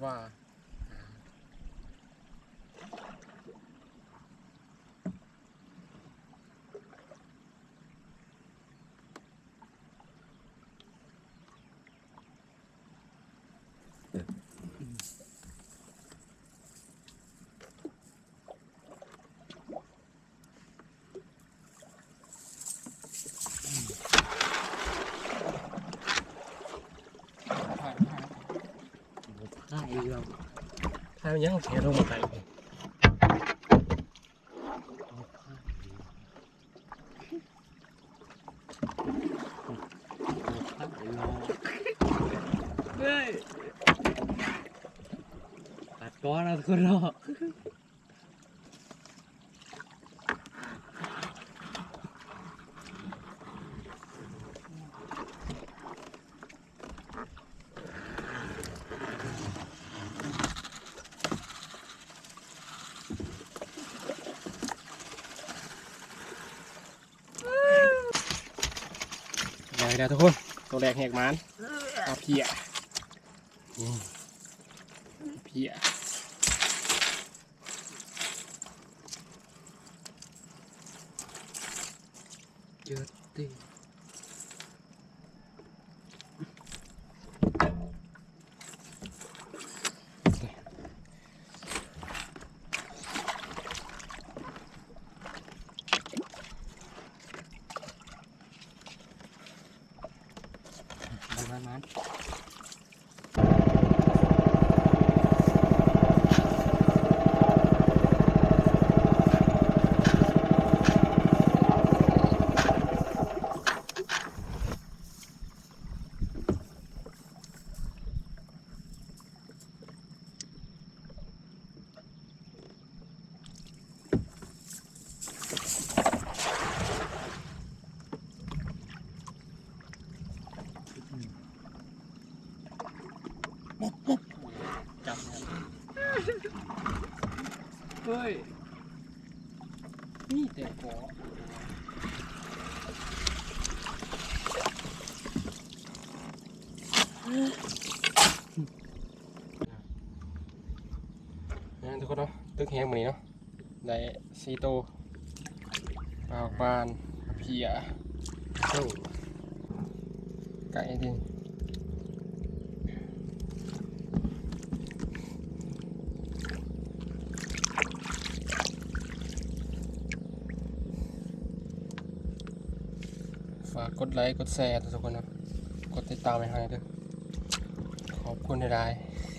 ວ່າ ພາຍເຫຼືອ ພາຍມັນຍັງແຖລົງມາໄກ ເຮີ້ຍ ຕັດກ່ອນນະທຸກຄົນເນາະ. ໄດ້ແລ້ວທຸກຄົນ ໂຕແລກແຫກໝານ ປາເພຍ ນີ້ ປາເພຍ. ເຈີຕິ ມັນ ມັນ ມັນ. ຈັບແລ້ວ ເຮີ້ຍ ມີແຕ່ເກາະ. ນະ ທຸກຄົນເນາະ ຕຶກແຮງມື້ນີ້ເນາະ ໄດ້ສີ່ໂຕ ປາຫວານ ປາເພຍ ໂອ້ ໄກ່ຕິ ຝາກກົດໄລກົດແຊທຸກຄົນເນາະ ກົດຕິດຕາມໃຫ້ເຮົາເດີ ຂອບຄຸນຫຼາຍໆ.